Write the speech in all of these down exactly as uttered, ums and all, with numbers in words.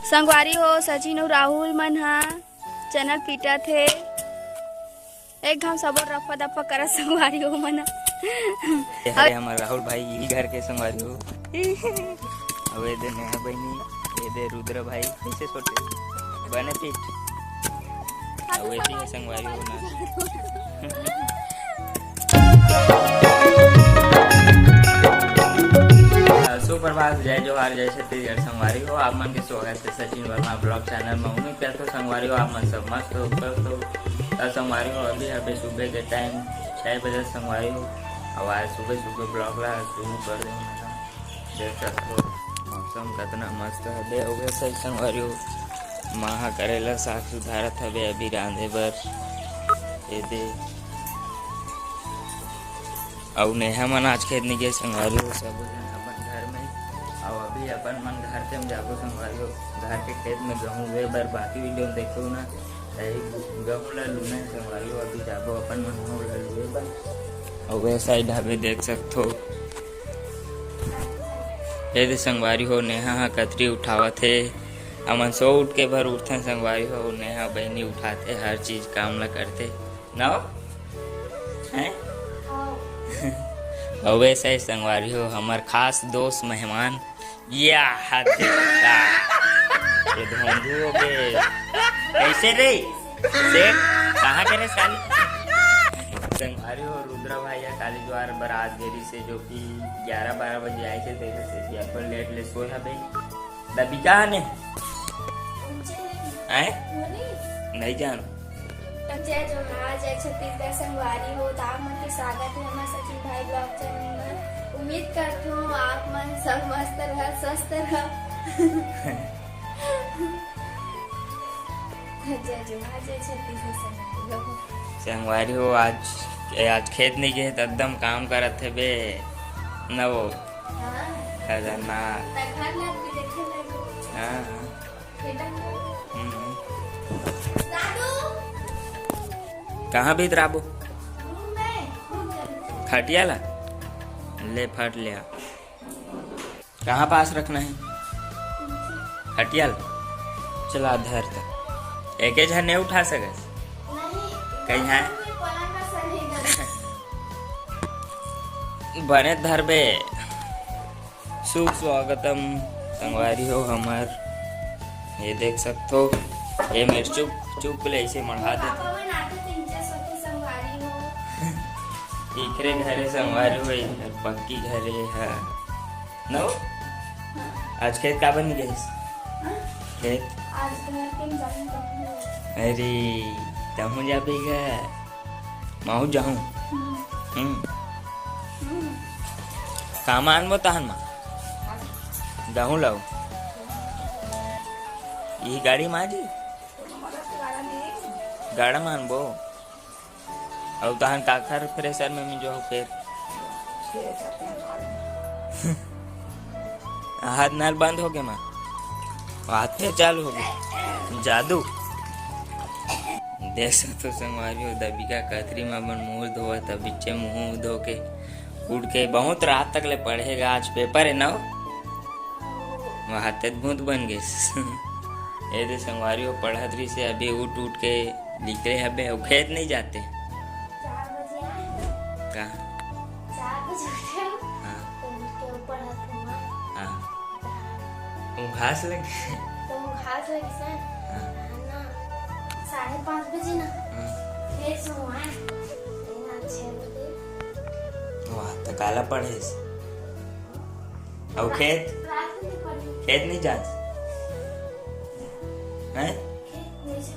संगवारी हो, सचिन अउ राहुल मन ह चैनल पीटत हे। एक घाम सबो रफा दफा करत संगवारी हो मन ह। ये हरे हमर राहुल भाई, यही घर के संगवारी हो। अउ ये दे नेहा बहिनी, ये दे रुद्र भाई, कैसे छोटे बने पीट। अउ ये भी है संगवारी हो ना। सुप्रभात, जय जोहार, जय छत्तीसगढ़ संगवारी हो। आप मन के स्वागत है सचिन वर्मा ब्लॉग चैनल में। उम्मीद करते हो संगवारी हो आप मन सब मस्त हो, स्वस्थ हो। तो संगवारी हो, अभी अभी सुबह के टाइम छः बजे संगवारी हो। अब आज सुबह सुबह ब्लॉग ला शुरू कर दे। देख सकते हो मौसम कितना मस्त हवे। अउ वैसे संगवारी हो, माँ ह करेला साग सुधारत हवे अभी रांधे बर। ये दे अउ नेहा मन आज खेत नइ गे संगवारी हो, सब झन अपन घर में। अउ अभी अपन मन घर के में जाबो संगवारी हो, घर के खेत में गहूँ लुए बर। बाकी वीडियो में देखो ना, यही गहूँ ला लूना है संगवारी हो। अभी जाबो अपन मन गहूँ ला लुए बर। अउ वे साइड हवे देख सकथो, ये दे संगवारी हो, नेहा ह कतरी उठावत हे। हमन सो उठ के भर उठथन संगवारी हो, नेहा बहिनी उठाथे, हर चीज काम ला करथे। ना हो? हैं? अउ वैसे ही संगवारी हो, हमर खास दोस्त मेहमान, या हद का। ये धोंधू हो गए। कैसे रे? सेठ, कहाँ के रे साले? संगवारी हो, रुद्रा भाई या काली ज्वार बरात गेरी से, जो कि ग्यारह बारह बजे आए थे, तेरे से कि अपन लेट ले सोए हबे। दबिका ने? आए? नहीं जानो। जय जोहार, जय छत्तीसगढ़ संगवारी हो। त आप मन के स्वागत है हमर सचिन भाई ब्लॉग चैनल में। उम्मीद करथों आप मन सब मस्त रह, स्वस्थ रह। जय जोहार, जय छत्तीसगढ़ संगवारी हो। संगवारी हो, आज, आज खेत नहीं गए त एकदम काम करत हे बे। न वो। हाँ। खतरनाक। त घर लग भी देखे लगे। हाँ, हाँ। बेटा। हम्म। दादू। कहाँ भीतराबो? रूम में, रूम में। खटिया ला? ले फट ले आ। कहाँ पास रखना है? खटिया ला? चला धर त। एके झन नहीं उठा सकस? नहीं। कहीं है? पलंग का सर नहीं धर। बने धरबे। सुस्वागतम संगवारी हो हमर। ये देख सकथो, ये मेर चुप चुप ले ऐसे मढ़ा देथे। इखरे घरे संगवारी हो, ये घर पक्की घरे है। नो? आज खेत काबर नहीं गइस? खेत? अरे, तहूँ जाबे घर। महूँ जाहूँ। हम्म। हम्म। हम्म। का मानबो तहन मा? गहूँ लाओ। यही गाड़ी मा जी? गाड़ा मानबो। अउ तहन काखर प्रेशर में मिंजो हो फेर? हाथ नल बंद हो गए मा। हाथ फेर चालू हो गए। जादू। देख सकथो संगवारी हो, दबिका कतरी में अपन मुंह धोवत, बिच्चे मुंह धो के उठ के बहुत रात तक ले पढ़ेगा। आज पेपर है ना, वहाँ ते भूत बन गए। ये दे संगवारी हो, पढ़त रही से अभी उठ उठ के निकले हबे, अउ खेत नहीं जाते। चार बजे आए। का? चार बजे उठे हो? हाँ। तो उठ के ऊपर हाथ घुमा। हाँ। तो घास लग तो घास लग से हाँ। ना, साढ़े पाँच बजे ना। हाँ। फिर से वहाँ, यहाँ छः बजे। वाह, तो काला पढ़ेस? अउ खेत? रात में पढ़े। खेत नहीं जास? हैं? खेत नहीं जास।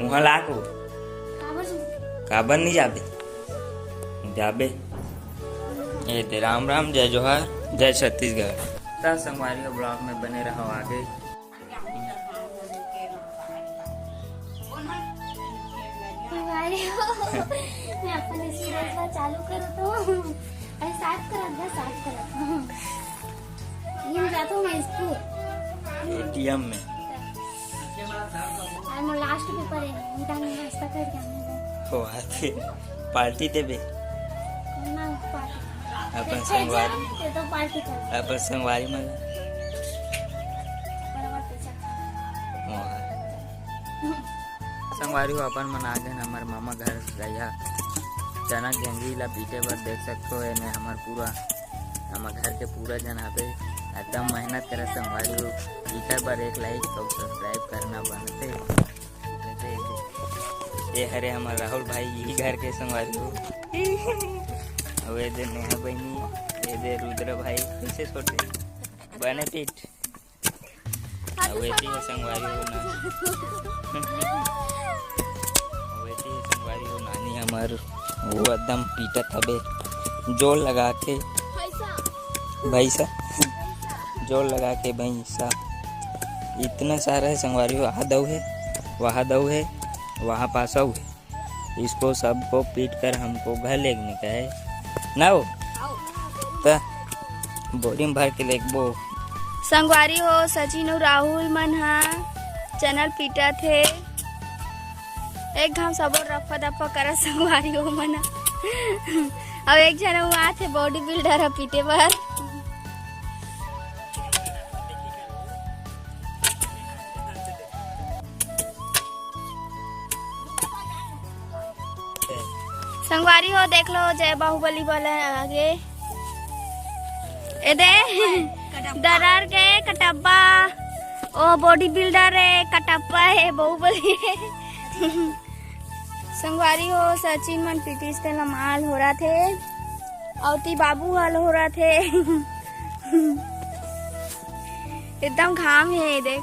उहाँ लाको? काबर जास? काबर नहीं जाबे? जाबे। ए ते राम राम, जय जोहार, जय छत्तीसगढ़। त संगवारी हो, ब्लॉग में बने रहो आगे। संगवारी हो, मैं अपन स्कूल का चालू करो तो, अरे साफ करत बा, साफ करत। ये जाता हूँ मैं स्कूल। एटीएम में। आज मोर लास्ट पेपर है, उधर में नाश्ता कर जाऊंगा। तो आके पार्टी देबे। ना पार्टी। अपन संगवारी। ते तो पार्टी कर। अपन संगवारी मन। बराबर पैसा खा। संगवारी हो, अपन मन आ गए हमर मामा घर गैया चना गेंगरी ला पीटे बर। देख सकते हो, एने हमर पूरा, हमर घर के पूरा जन आबे, एकदम मेहनत करे संगवारी हो। पीटे बर एक लाइक और सब्सक्राइब करना बनते। ये हरे हमर राहुल भाई, यही घर के संगवारी हो। अउ ये दे नेहा बहिनी, ये दे रुद्र भाई, कैसे छोटे बने पीठ। अउ एती हे संगवारी हो ना। अउ एती हे संगवारी हो नानी हमर, वो एकदम पीटत हबे जोर लगा के। भैंसा। भैंसा। जोर लगा के भैंसा। इतना सारा है संगवारी हो, वहाँ दऊ है, वहाँ दऊ है, वहाँ पास अऊ है। इसको सबको पीट कर हमको घर लेने का है ना हो। त बोरी में भर के लेगबो। संगवारी हो, सचिन अउ राहुल मन ह चना ल पीटत हे। एक घाम सबो रफा दफा करत संगवारी हो मन ह। अउ एक झन अउ आथे बॉडी बिल्डर ह पीटे बर। संगवारी हो, देख लो, जय बाहुबली वाला आगे। ए दे, दरार के कटप्पा, ओ बॉडी बिल्डर है, कटप्पा है, बाहुबली है। संगवारी हो, सचिन मन पीटिस तेला माल हो रहा थे, अवती बाबू हाल हो रहा थे। एकदम घाम है, देख।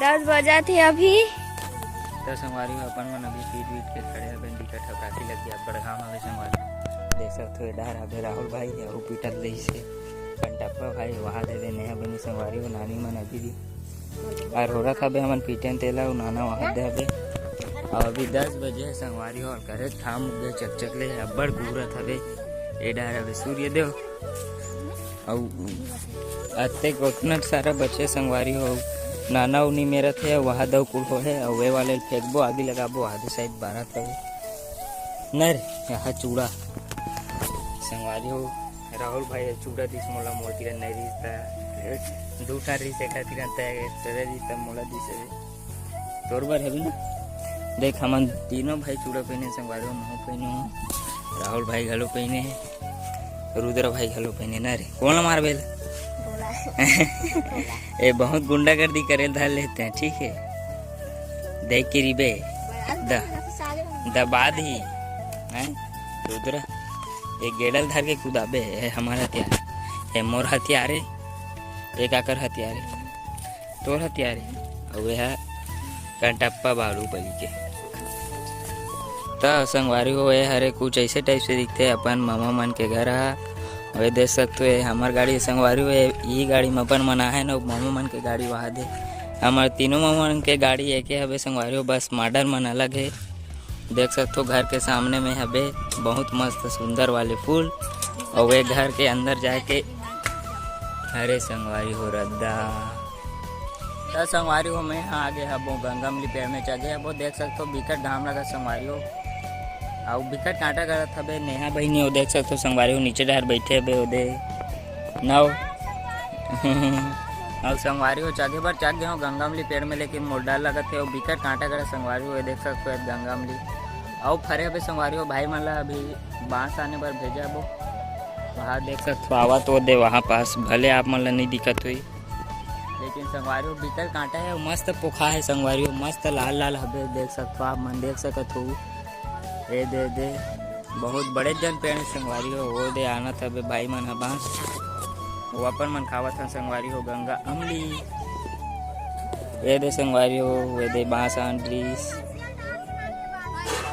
दस बजत हे अभी। त संगवारी हो, अपन मन अभी पीट-वीट के खड़े हबे, बिकट हबरासी लग गया, बड़ घाम हवे संगवारी। देख सकत हो, ए डहर हबे राहुल भाई, अउ पीटत रहिस हे। कंटप्पा भाई, वहा दे दे नेहा बहिनी संगवारी हो, नानी मन अभी भी। अउ होरत हबे हमन पीटेन तेला, अउ नाना वहा दे हबे। अउ अभी दस बजे हे संगवारी हो, अउ करे घाम उगे चकचक ले, अब्बड़ गुरत हबे। ए डहर हबे सूर्य देव। अउ अतेक ओतना सारा बचे संगवारी हो, नाना उनी मेरत हे, वहा दऊ कुल हो हे, अउ वे वाले ल फेंकबो, आगी लगाबो, आदि साइड बारत हे। नहीं रे, यहाँ चूड़ा संगवारी हो, राहुल भाई चूड़ा दिस मोला, मोर तीर नहीं रिस त, दू ठन रिस, एक ठन तीर त, तेरे रिस त मोला दिस हे। तोर बर हवे ना। देख, हमन तीनों भाई चूड़ा पहिने, संगवारी हो, महू पहिने हूँ, राहुल भाई घलो पहिने हे, रुद्र भाई घलो पहिने ना रे। कौन मार बेल? ए, बहुत गुंडागर्दी करे धर लेते हैं, ठीक है? देख के रिबे, द-, दबा दी, हैं? रुद्र, एक गेडल धर के कुदाबे, ए, हमार हथियार, ए, मोर हथियार है, एक आकर हथियार है। तोर हथियार हे, अउ एहा कंटप्पा बाहुबली के। त संगवारी हो, ए हरे कुछ ऐसे टाइप से दिखथे अपन मामा मन के घर ह। अउ ए देख सकत हो, ए हमर गाड़ी हे संगवारी हो, ए, इही गाड़ी म अपन मन आहे न, अउ मामा मन के गाड़ी वहा दे। हमर तीनों मामा मन के गाड़ी एके हवे संगवारी हो, बस मॉडल मन अलग हे। देख सकत हो, घर के सामने में हबे बहुत मस्त सुंदर वाले फूल, अउ ए घर के अंदर जाके, अरे संगवारी हो रद्दा। त संगवारी हो, मैं हा आगे हबो गंगमली पेड़ में चघे हबो, देख सकत हो बिकट घाम लगत संगवारी हो, अउ बिकट कांटा गड़त हबे। नेहा बहिनी हो, देख सकत हो संगवारी हो, नीचे डहर बैठे हबे ओदे नव। अउ संगवारी हो, चघे बर चघ गे हो गंगमली पेड़ में, लेकिन मोर डर लगत हे, अउ बिकट कांटा गड़त संगवारी हो, देख सकत हो गंगमली अउ फरे हबे संगवारी हो। भाई मन ला अभी बांस आने बर भेजे हबो, वहाँ देख सकत हो आवत ओदे वहाँ पास, भले आप मन ला नहीं दिखत होई। लेकिन संगवारी हो, बिकट कांटा हे, मस्त पोखा हे संगवारी हो, मस्त लाल लाल हबे, देख सकत हो आप मन, देख सकत हो। ए दे दे, बहुत बड़े जन पेड़ हे संगवारी हो, ओ दे आनत हबे भाई मन ह बांस, वो अपन मन खावत हन संगवारी हो गंगा अमली। ए दे संगवारी हो, ए दे बांस आन लीस।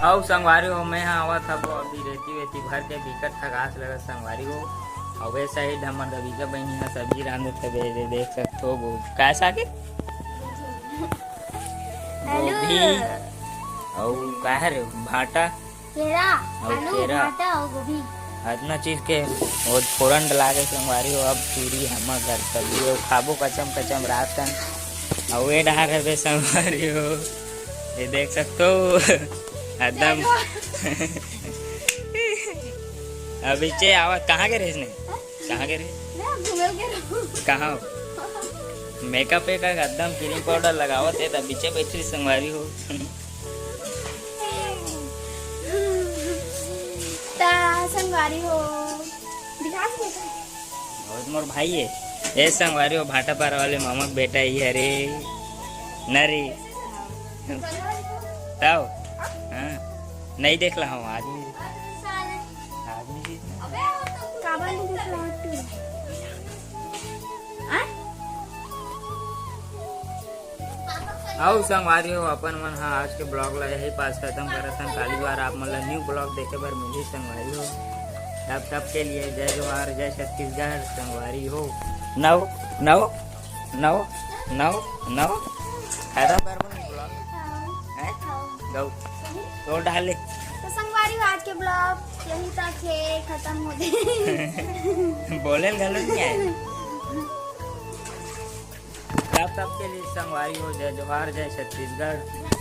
अउ संगवारी हो, मैं हा आवत हबो अभी रेती वेती भर के, बिकट थकास लगत संगवारी हो। अउ ए साइड हमर दविका बहिनी ह सब्जी रांधत हवे, दे देख सकत हो, वो काय साग हे? आलू। गोभी। अउ का हरे? भांटा। केरा। अउ आलू, केरा। भांटा अउ गोभी। अतना चीज के वो फोरन डला के संगवारी हो, अब चूड़ी हमर घर सब्जी हो, खाबो कचम कचम रात कन। अउ ए डहार हवे संगवारी हो। ये देख सकत हो, एकदम। अभी चे आवत, कहाँ गे रहिस ने? कहाँ गे रहिस? मैं घूमे गे रहूं। कहाँ हो? मेकअप वेकअप एकदम क्रीम पाउडर लगावत हे, त पीछे बैठी संगवारी हो। त संगवारी हो, दिखा सकते हैं? बहुत मोर भाई है। ए संगवारी हो, भाटापारा वाले मामा के बेटा ही हरे। नरी। तब। हाँ। नहीं देख ला हूँ आदमी। आदमी जी। काबर नहीं देख रहा तू? हाँ? आओ संगवारी हो, अपन मन हा आज के ब्लॉग ला यही पास खत्म करत हन। काली बार आप मन ला न्यू ब्लॉग देखे बर मिलही संगवारी हो। तब तब के लिए जय जोहार, जय छत्तीसगढ़ संगवारी हो। नौ नौ नौ नौ नौ। खत्म कर बन ब्लॉग। हैं? गौ। तोड़ डाले। तो संगवारी हो, आज के ब्लॉग यहीं तक है, खत्म हो गए। बोले घलो नहीं आए। तब तब के लिए संगवारी हो, जय जोहार, जय छत्तीसगढ़।